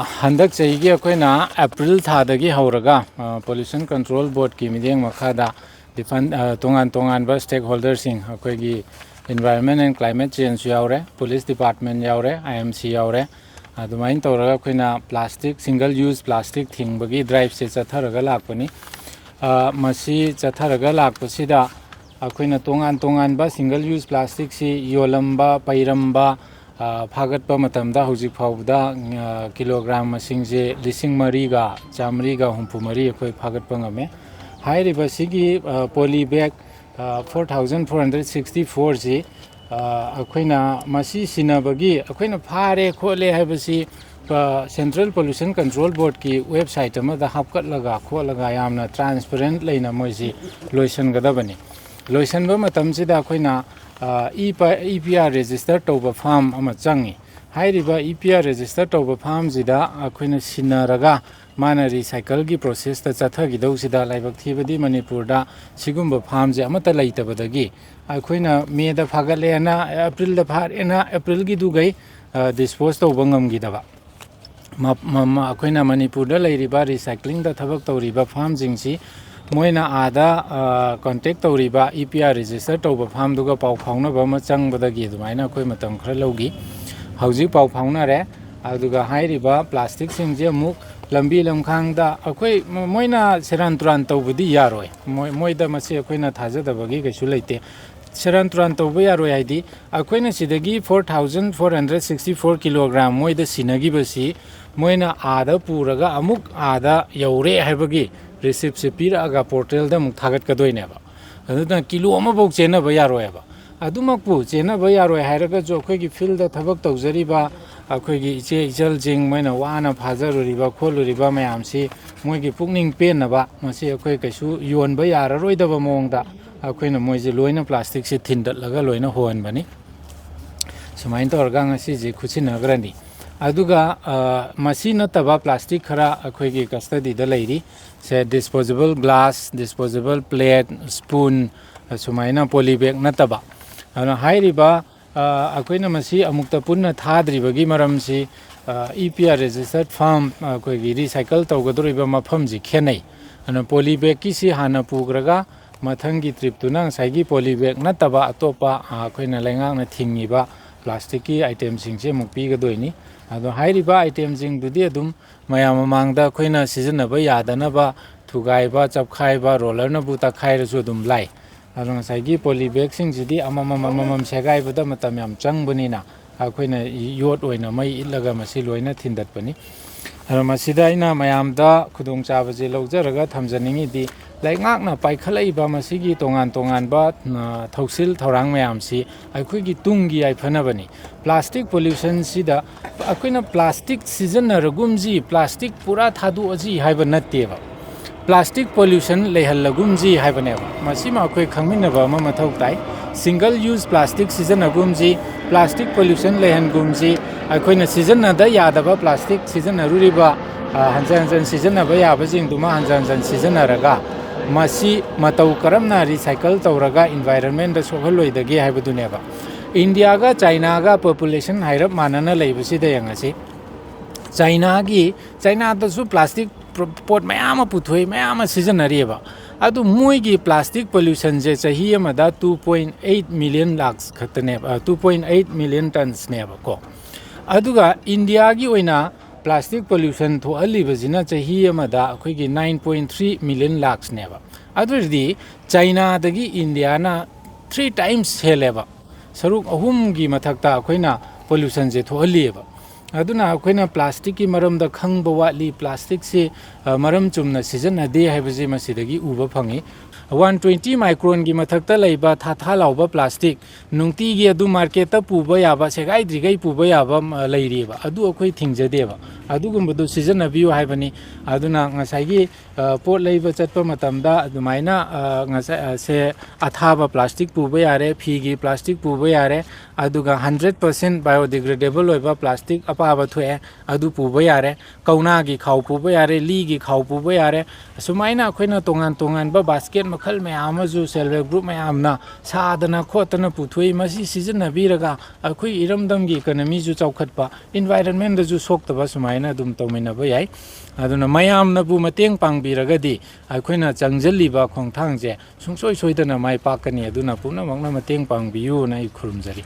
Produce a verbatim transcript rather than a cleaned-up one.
ꯍꯟꯗꯛ ꯆꯍꯤꯒꯤ ꯑꯩꯈꯣꯏꯅ ꯑꯦꯄ꯭ꯔꯤꯜ ꯊꯥꯗꯒꯤ ꯍꯧꯔꯒ ꯄꯣꯂꯨꯁꯟ ꯀꯟꯇ꯭ꯔꯣꯜ ꯕꯣꯔꯗꯀꯤ ꯃꯤꯠꯌꯦꯡ ꯃꯈꯥꯗ ꯗꯤꯐꯟ ꯇꯣꯉꯥꯟ ꯇꯣꯉꯥꯟꯕ ꯁ꯭ꯇꯦꯛ ꯍꯣꯜꯗꯔꯁꯤꯡ, ꯑꯩꯈꯣꯏꯒꯤ ꯏꯟꯚꯥꯏꯔꯣꯟꯃꯦꯟ ꯑꯦꯟ ꯀ꯭ꯂꯥꯏꯃꯦꯠ ꯆꯦꯟꯖꯁꯨ ꯌꯥꯎꯔꯦ, ꯄꯨꯂꯤꯁ ꯗꯤꯄꯥꯔꯠꯃꯦꯟ ꯌꯥꯎꯔꯦ, ꯑꯥꯏ ꯑꯦꯝ ꯁꯤ ꯌꯥꯎꯔꯦ꯫ ꯑꯗꯨꯃꯥꯏꯅ ꯇꯧꯔꯒ ꯑꯩꯈꯣꯏꯅ ꯄ꯭ꯂꯥꯁꯇꯤꯛ, ꯁꯤꯡꯒꯜ ꯌꯨꯁ ꯄ꯭ꯂꯥꯁꯇꯤꯛ ꯊꯤꯡꯕꯒꯤ ꯗ꯭ꯔꯥꯏꯚꯁꯦ ꯆꯠꯊꯔꯒ ꯂꯥꯛꯄꯅꯤ꯫ ꯃꯁꯤ ꯆꯠꯊꯔꯒ ꯂꯥꯛꯄꯁꯤꯗ ꯑꯩꯈꯣꯏꯅ ꯇꯣꯉꯥꯟ ꯇꯣꯉꯥꯟꯕ ꯁꯤꯡꯒꯜ ꯌꯨꯁ ꯄ꯭ꯂꯥꯁꯇꯤꯛꯁꯤ ꯌꯣꯜꯂꯝꯕ, ꯄꯩꯔꯝꯕ, ꯐꯥꯒꯠꯄ ꯃꯇꯝꯗ ꯍꯧꯖꯤꯛ ꯐꯥꯎꯕꯗ ꯀꯤꯂꯣꯒ꯭ꯔꯥꯝ ꯃꯁꯤꯡꯁꯦ ꯂꯤꯁꯤꯡ ꯃꯔꯤꯒ ꯆꯥꯃꯔꯤꯒ ꯍꯨꯝꯐꯨ ꯃꯔꯤ ꯑꯩꯈꯣꯏ ꯐꯥꯒꯠꯄ ꯉꯝꯃꯦ꯫ ꯍꯥꯏꯔꯤꯕ ꯁꯤꯒꯤ poly bag four thousand four hundred sixty ꯐꯣꯔꯁꯤ ꯑꯩꯈꯣꯏꯅ ꯃꯁꯤ ꯁꯤꯟꯅꯕꯒꯤ ꯑꯩꯈꯣꯏꯅ ꯐꯥꯔꯦ ꯈꯣꯠꯂꯦ ꯍꯥꯏꯕꯁꯤ ꯁꯦꯟꯇ꯭ꯔꯦꯜ ꯄꯣꯂꯨꯁꯟ ꯀꯟꯇ꯭ꯔꯣꯜ ꯕꯣꯔꯗꯀꯤ ꯋꯦꯕꯁꯥꯏꯠ ꯑꯃꯗ ꯍꯥꯞꯀꯠꯂꯒ ꯈꯣꯠꯂꯒ ꯌꯥꯝꯅ ꯇ꯭ꯔꯥꯟꯁꯄꯦꯔꯦꯟ ꯂꯩꯅ ꯃꯣꯏꯁꯤ ꯂꯣꯏꯁꯤꯟꯒꯗꯕꯅꯤ꯫ ꯂꯣꯏꯁꯤꯟꯕ ꯃꯇꯝꯁꯤꯗ ꯑꯩꯈꯣꯏꯅ ꯏ ꯄꯤ ꯑꯥꯔ ꯔꯦꯖꯤꯁꯇꯔ ꯇꯧꯕ ꯐꯥꯔꯝ ꯑꯃ ꯆꯪꯉꯤ꯫ ꯍꯥꯏꯔꯤꯕ ꯏ ꯄꯤ ꯑꯥꯔ ꯔꯦꯖꯤꯁꯇꯔ ꯇꯧꯕ ꯐꯥꯔꯝꯁꯤꯗ ꯑꯩꯈꯣꯏꯅ ꯁꯤꯟꯅꯔꯒ ꯃꯥꯅ ꯔꯤꯁꯥꯏꯀꯜꯒꯤ ꯄ꯭ꯔꯣꯁꯦꯁꯇ ꯆꯠꯊꯈꯤꯗꯧꯁꯤꯗ ꯂꯥꯏꯕꯛ ꯊꯤꯕꯗꯤ ꯃꯅꯤꯄꯨꯔꯗ ꯁꯤꯒꯨꯝꯕ ꯐꯥꯔꯝꯁꯦ ꯑꯃꯠꯇ ꯂꯩꯇꯕꯗꯒꯤ ꯑꯩꯈꯣꯏꯅ ꯃꯦꯗ ꯐꯥꯒꯠꯂꯦꯅ, ꯑꯦꯄ꯭ꯔꯤꯜꯗ ꯐꯥꯔꯦꯅ ꯑꯦꯄ꯭ꯔꯤꯜꯒꯤꯗꯨꯒꯩ ꯗꯤꯁꯄꯣꯁ ꯇꯧꯕ ꯉꯝꯈꯤꯗꯕ꯫ ꯑꯩꯈꯣꯏꯅ ꯃꯅꯤꯄꯨꯔꯗ ꯂꯩꯔꯤꯕ ꯔꯤꯁꯥꯏꯀ꯭ꯂꯤꯡꯗ ꯊꯕꯛ ꯇꯧꯔꯤꯕ ꯐꯥꯔꯝꯁꯤꯡꯁꯤ ꯃꯣꯏꯅ ꯑꯥꯗ ꯀꯣꯟꯇꯦꯛ ꯇꯧꯔꯤꯕ ꯏ ꯄꯤ ꯑꯥꯔ ꯔꯦꯖꯤꯁꯇꯔ ꯇꯧꯕ ꯐꯥꯔꯝꯗꯨꯒ ꯄꯥꯎ ꯐꯥꯎꯅꯕ ꯑꯃ ꯆꯪꯕꯗꯒꯤ ꯑꯗꯨꯃꯥꯏꯅ ꯑꯩꯈꯣꯏ ꯃꯇꯝ ꯈꯔ ꯂꯧꯈꯤ꯫ ꯍꯧꯖꯤꯛ ꯄꯥꯎ ꯐꯥꯎꯅꯔꯦ꯫ ꯑꯗꯨꯒ ꯍꯥꯏꯔꯤꯕ ꯄ꯭ꯂꯥꯁꯇꯤꯛꯁꯤꯡꯁꯦ ꯑꯃꯨꯛ ꯂꯝꯕꯤ ꯂꯝꯈꯥꯡꯗ ꯑꯩꯈꯣꯏ, ꯃꯣꯏꯅ ꯁꯦꯔꯥꯟ ꯇꯨꯔꯥꯟ ꯇꯧꯕꯗꯤ ꯌꯥꯔꯣꯏ꯫ ꯃꯣꯏ, ꯃꯣꯏꯗ ꯃꯁꯤ ꯑꯩꯈꯣꯏꯅ ꯊꯥꯖꯗꯕꯒꯤ ꯀꯩꯁꯨ ꯂꯩꯇꯦ꯫ ꯁꯦꯔꯥꯟ ꯇꯨꯔꯥꯟ ꯇꯧꯕ ꯌꯥꯔꯣꯏ ꯍꯥꯏꯗꯤ, ꯑꯩꯈꯣꯏꯅ ꯁꯤꯗꯒꯤ four thousand four hundred sixty four kilogram ꯃꯣꯏꯗ ꯁꯤꯟꯅꯈꯤꯕꯁꯤ ꯃꯣꯏꯅ ꯑꯥꯗ ꯄꯨꯔꯒ ꯑꯃꯨꯛ ꯑꯥꯗ ꯌꯧꯔꯦ ꯍꯥꯏꯕꯒꯤ ꯔꯤꯁꯤꯞꯁꯦ ꯄꯤꯔꯛꯑꯒ ꯄꯣꯔꯇꯦꯜꯗ ꯑꯃꯨꯛ ꯊꯥꯒꯠꯀꯗꯣꯏꯅꯦꯕ꯫ ꯑꯗꯨꯅ ꯀꯤꯂꯣ ꯑꯃꯐꯥꯎ ꯆꯦꯟꯅꯕ ꯌꯥꯔꯣꯏꯕ꯫ ꯑꯗꯨꯃꯛꯄꯨ ꯆꯦꯟꯅꯕ ꯌꯥꯔꯣꯏ ꯍꯥꯏꯔꯒꯁꯨ ꯑꯩꯈꯣꯏꯒꯤ ꯐꯤꯜꯗ ꯊꯕꯛ ꯇꯧꯖꯔꯤꯕ ꯑꯩꯈꯣꯏꯒꯤ ꯏꯆꯦ ꯏꯆꯜꯁꯤꯡ, ꯃꯣꯏꯅ ꯋꯥꯅ ꯐꯥꯖꯔꯨꯔꯤꯕ ꯈꯣꯠꯂꯨꯔꯤꯕ ꯃꯌꯥꯝꯁꯤ ꯃꯣꯏꯒꯤ ꯄꯨꯛꯅꯤꯡ ꯄꯦꯟꯅꯕ ꯃꯁꯤ ꯑꯩꯈꯣꯏ ꯀꯩꯁꯨ ꯌꯣꯟꯕ ꯌꯥꯔꯔꯣꯏꯗꯕ ꯃꯑꯣꯡꯗ ꯑꯩꯈꯣꯏꯅ ꯃꯣꯏꯁꯦ ꯂꯣꯏꯅ ꯄ꯭ꯂꯥꯁꯇꯤꯛꯁꯦ ꯊꯤꯟꯗꯠꯂꯒ ꯂꯣꯏꯅ ꯍꯣꯍꯟꯕꯅꯤ꯫ ꯁꯨꯃꯥꯏꯅ ꯇꯧꯔꯒ ꯉꯁꯤꯁꯦ ꯈꯨꯠꯁꯤꯟꯅꯈ꯭ꯔꯅꯤ꯫ ꯑꯗꯨꯒ ꯃꯁꯤ ꯅꯠꯇꯕ ꯄ꯭ꯂꯥꯁꯇꯤꯛ ꯈꯔ ꯑꯩꯈꯣꯏꯒꯤ ꯀꯁꯇꯗꯤꯗ ꯂꯩꯔꯤ꯫ ꯁꯦ, disposable glass, disposable plate, spoon, ꯁꯨꯃꯥꯏꯅ ꯄꯣꯂꯤ ꯕꯦꯒ ꯅꯠꯇꯕ꯫ ꯑꯗꯨꯅ ꯍꯥꯏꯔꯤꯕ ꯑꯩꯈꯣꯏꯅ ꯃꯁꯤ ꯑꯃꯨꯛꯇ ꯄꯨꯟꯅ ꯊꯥꯗ꯭ꯔꯤꯕꯒꯤ ꯃꯔꯝꯁꯤ E P R registered farm, ꯑꯩꯈꯣꯏꯒꯤ recycle ꯇꯧꯒꯗꯧꯔꯤꯕ ꯃꯐꯝꯁꯤ ꯈꯦꯠꯅꯩ꯫ ꯑꯗꯨꯅ poly bagꯀꯤꯁꯤ ꯍꯥꯟꯅ ꯄꯨꯈ꯭ꯔꯒ ꯃꯊꯪꯒꯤ tripꯇꯨꯅ ꯉꯁꯥꯏꯒꯤ poly bag ꯅꯠꯇꯕ ꯑꯇꯣꯞꯄ, ꯑ, ꯑꯩꯈꯣꯏꯅ ꯂꯩꯉꯥꯛꯅ ꯊꯤꯡꯉꯤꯕ plasticꯀꯤ itemꯁꯤꯡꯁꯦ ꯑꯃꯨꯛ ꯄꯤꯒꯗꯣꯏꯅꯤ꯫ ꯑꯗꯣ ꯍꯥꯏꯔꯤꯕ itemꯁꯤꯡꯗꯨꯗꯤ ꯑꯗꯨꯝ ꯃꯌꯥꯝ ꯃꯃꯥꯡꯗ ꯑꯩꯈꯣꯏꯅ ꯁꯤꯖꯤꯟꯅꯕ ꯌꯥꯗꯅꯕ ꯊꯨꯒꯥꯏꯕ, ꯆꯞꯈꯥꯏꯕ, rollerꯅꯕꯨ ꯇꯛꯈꯥꯏꯔꯁꯨ ꯑꯗꯨꯝ ꯂꯥꯏ꯫ ꯑꯗꯣ ꯉꯁꯥꯏꯒꯤ poly bagꯁꯤꯡꯁꯤꯗꯤ ꯑꯃꯃꯝ ꯑꯃꯃꯝ ꯁꯦꯒꯥꯏꯕꯗ ꯃꯇꯝ ꯌꯥꯝ ꯆꯪꯕꯅꯤꯅ ꯑꯩꯈꯣꯏꯅ ꯌꯣꯠ ꯑꯣꯏꯅ ꯃꯩ ꯏꯠꯂꯒ ꯃꯁꯤ ꯂꯣꯏꯅ ꯊꯤꯟꯗꯠꯄꯅꯤ꯫ ꯑꯗꯣ ꯃꯁꯤꯗ ꯑꯩꯅ ꯃꯌꯥꯝꯗ ꯈꯨꯗꯣꯡꯆꯥꯕꯁꯦ ꯂꯧꯖꯔꯒ ꯊꯝꯖꯅꯤꯡꯉꯤꯗꯤ, ꯂꯩꯉꯥꯛꯅ ꯄꯥꯏꯈꯠꯂꯛꯏꯕ ꯃꯁꯤꯒꯤ ꯇꯣꯉꯥꯟ ꯇꯣꯉꯥꯟꯕ, ꯑ, ꯊꯧꯁꯤꯜ ꯊꯧꯔꯥꯡ ꯃꯌꯥꯝꯁꯤ ꯑꯩꯈꯣꯏꯒꯤ ꯇꯨꯡꯒꯤ ꯌꯥꯏꯐꯅꯕꯅꯤ꯫ Plastic pollutionꯁꯤꯗ ꯑꯩꯈꯣꯏꯅ plastic ꯁꯤꯖꯤꯟꯅꯔꯒꯨꯝꯁꯤ, plastic ꯄꯨꯔꯥ ꯊꯥꯗꯣꯛꯑꯁꯤ ꯍꯥꯏꯕ ꯅꯠꯇꯦꯕ꯫ Plastic pollution ꯂꯩꯍꯜꯂꯒꯨꯝꯁꯤ ꯍꯥꯏꯕꯅꯦꯕ꯫ ꯃꯁꯤꯃ ꯑꯩꯈꯣꯏ ꯈꯪꯃꯤꯟꯅꯕ ꯑꯃ ꯃꯊꯧ ꯇꯥꯏ꯫ Single use plastic ꯁꯤꯖꯤꯟꯅꯒꯨꯝꯁꯤ, plastic pollution ꯂꯩꯍꯟꯒꯨꯝꯁꯤ, ꯑꯩꯈꯣꯏꯅ ꯁꯤꯖꯤꯟꯅꯗ ꯌꯥꯗꯕ plastic ꯁꯤꯖꯤꯟꯅꯔꯨꯔꯤꯕ, ꯑ, ꯍꯟꯖꯟ ꯍꯟꯖꯟ ꯁꯤꯖꯤꯟꯅꯕ ꯌꯥꯕꯁꯤꯡꯗꯨꯃ ꯍꯟꯖꯟ ꯍꯟꯖꯟ ꯁꯤꯖꯤꯟꯅꯔꯒ ꯃꯁꯤ ꯃꯇꯧ ꯀꯔꯝꯅ recycle ꯇꯧꯔꯒ environmentꯗ ꯁꯣꯛꯍꯜꯂꯣꯏꯗꯒꯦ ꯍꯥꯏꯕꯗꯨꯅꯦꯕ꯫ ꯏꯟꯗꯤꯌꯥꯒ ꯆꯥꯏꯅꯥꯒ population ꯍꯥꯏꯔꯞ ꯃꯥꯟꯅꯅ ꯂꯩꯕꯁꯤꯗ ꯌꯦꯡꯉꯁꯤ꯫ ꯆꯥꯏꯅꯥꯒꯤ, ꯆꯥꯏꯅꯥꯗꯁꯨ plastic ꯄ꯭ꯔ-, ꯄꯣꯠ ꯃꯌꯥꯝ ꯑꯃ ꯄꯨꯊꯣꯛꯏ, ꯃꯌꯥꯝ ꯑꯃ ꯁꯤꯖꯤꯟꯅꯔꯤꯑꯕ꯫ ꯑꯗꯨ ꯃꯣꯏꯒꯤ plastic pollutionꯁꯦ ꯆꯍꯤ ꯑꯃꯗ two point eight million lakhs ꯈꯛꯇꯅꯦꯕ, ꯑ, two point eight million tonsꯅꯦꯕꯀꯣ꯫ ꯑꯗꯨꯒ ꯏꯟꯗꯤꯌꯥꯒꯤ ꯑꯣꯏꯅ plastic pollution ꯊꯣꯛꯍꯜꯂꯤꯕꯁꯤꯅ ꯆꯍꯤ ꯑꯃꯗ ꯑꯩꯈꯣꯏꯒꯤ nine point three million lakhsꯅꯦꯕ꯫ ꯑꯗꯨ ꯑꯣꯏꯔꯗꯤ ꯆꯥꯏꯅꯥꯗꯒꯤ ꯏꯟꯗꯤꯌꯥꯅ three times ꯍꯦꯜꯂꯦꯕ꯫ ꯁꯔꯨꯛ ꯑꯍꯨꯝꯒꯤ ꯃꯊꯛꯇ ꯑꯩꯈꯣꯏꯅ pollutionꯁꯦ ꯊꯣꯛꯍꯜꯂꯤꯑꯕ꯫ ꯑꯗꯨꯅ ꯑꯩꯈꯣꯏꯅ plasticꯀꯤ ꯃꯔꯝꯗ ꯈꯪꯕ ꯋꯥꯠꯂꯤ, plasticꯁꯤ, ꯑ, ꯃꯔꯝ ꯆꯨꯝꯅ ꯁꯤꯖꯤꯟꯅꯗꯦ ꯍꯥꯏꯕꯁꯤ ꯃꯁꯤꯗꯒꯤ ꯎꯕ ꯐꯪꯉꯤ꯫ One twenty micronꯒꯤ ꯃꯊꯛꯇ ꯂꯩꯕ ꯊꯥ ꯊꯥ ꯂꯥꯎꯕ plastic ꯅꯨꯡꯇꯤꯒꯤ ꯑꯗꯨ marketꯇ ꯄꯨꯕ ꯌꯥꯕ, ꯁꯦꯒꯥꯏꯗ꯭ꯔꯤꯈꯩ ꯄꯨꯕ ꯌꯥꯕ, ꯑ, ꯂꯩꯔꯤꯑꯕ꯫ ꯑꯗꯨ ꯑꯩꯈꯣꯏ ꯊꯤꯡꯖꯗꯦꯕ꯫ ꯑꯗꯨꯒꯨꯝꯕꯗꯨ ꯁꯤꯖꯤꯟꯅꯕꯤꯌꯨ ꯍꯥꯏꯕꯅꯤ꯫ ꯑꯗꯨꯅ ꯉꯁꯥꯏꯒꯤ, ꯑ, ꯄꯣꯠ ꯂꯩꯕ ꯆꯠꯄ ꯃꯇꯝꯗ ꯑꯗꯨꯃꯥꯏꯅ, ꯑ, ꯉꯁꯥꯏ, ꯑ, ꯁꯦ ꯑꯊꯥꯕ plastic ꯄꯨꯕ ꯌꯥꯔꯦ, ꯐꯤꯒꯤ plastic ꯄꯨꯕ ꯌꯥꯔꯦ, ꯑꯗꯨꯒ hundred percent biodegradable ꯑꯣꯏꯕ plastic ꯑꯄꯥꯝ ꯆꯥꯕ ꯊꯣꯛꯑꯦ, ꯑꯗꯨ ꯄꯨꯕ ꯌꯥꯔꯦ꯫ ꯀꯧꯅꯥꯒꯤ ꯈꯥꯎ ꯄꯨꯕ ꯌꯥꯔꯦ, ꯂꯤꯒꯤ ꯈꯥꯎ ꯄꯨꯕ ꯌꯥꯔꯦ꯫ ꯑꯁꯨꯃꯥꯏꯅ ꯑꯩꯈꯣꯏꯅ ꯇꯣꯉꯥꯟ ꯇꯣꯉꯥꯟꯕ ꯕꯥꯁꯀꯦꯠ ꯃꯈꯜ ꯃꯌꯥꯝ ꯑꯃꯁꯨ ꯁꯦꯜꯐ ꯍꯦꯜꯞ ꯒ꯭ꯔꯨꯞ ꯃꯌꯥꯝꯅ ꯁꯥꯗꯅ ꯈꯣꯠꯇꯅ ꯄꯨꯊꯣꯛꯏ꯫ ꯃꯁꯤ ꯁꯤꯖꯤꯟꯅꯕꯤꯔꯒ ꯑꯩꯈꯣꯏ ꯏꯔꯝꯗꯝꯒꯤ ꯏꯀꯣꯅꯣꯃꯤꯁꯨ ꯆꯥꯎꯈꯠꯄ, ꯏꯟꯚꯥꯏꯔꯟꯃꯦꯟꯗꯁꯨ ꯁꯣꯛꯇꯕ, ꯁꯨꯃꯥꯏꯅ ꯑꯗꯨꯝ ꯇꯧꯃꯤꯟꯅꯕ ꯌꯥꯏ꯫ ꯑꯗꯨꯅ ꯃꯌꯥꯝꯅꯕꯨ ꯃꯇꯦꯡ ꯄꯥꯡꯕꯤꯔꯒꯗꯤ ꯑꯩꯈꯣꯏꯅ ꯆꯪꯁꯤꯜꯂꯤꯕ ꯈꯣꯡꯊꯥꯡꯁꯦ ꯁꯨꯡꯁꯣꯏ ꯁꯣꯏꯗꯅ ꯃꯥꯏ ꯄꯥꯛꯀꯅꯤ꯫ ꯑꯗꯨꯅ ꯄꯨꯝꯅꯃꯛꯅ ꯃꯇꯦꯡ ꯄꯥꯡꯕꯤꯌꯨꯅ ꯑꯩ ꯈꯨꯔꯨꯝꯖꯔꯤ꯫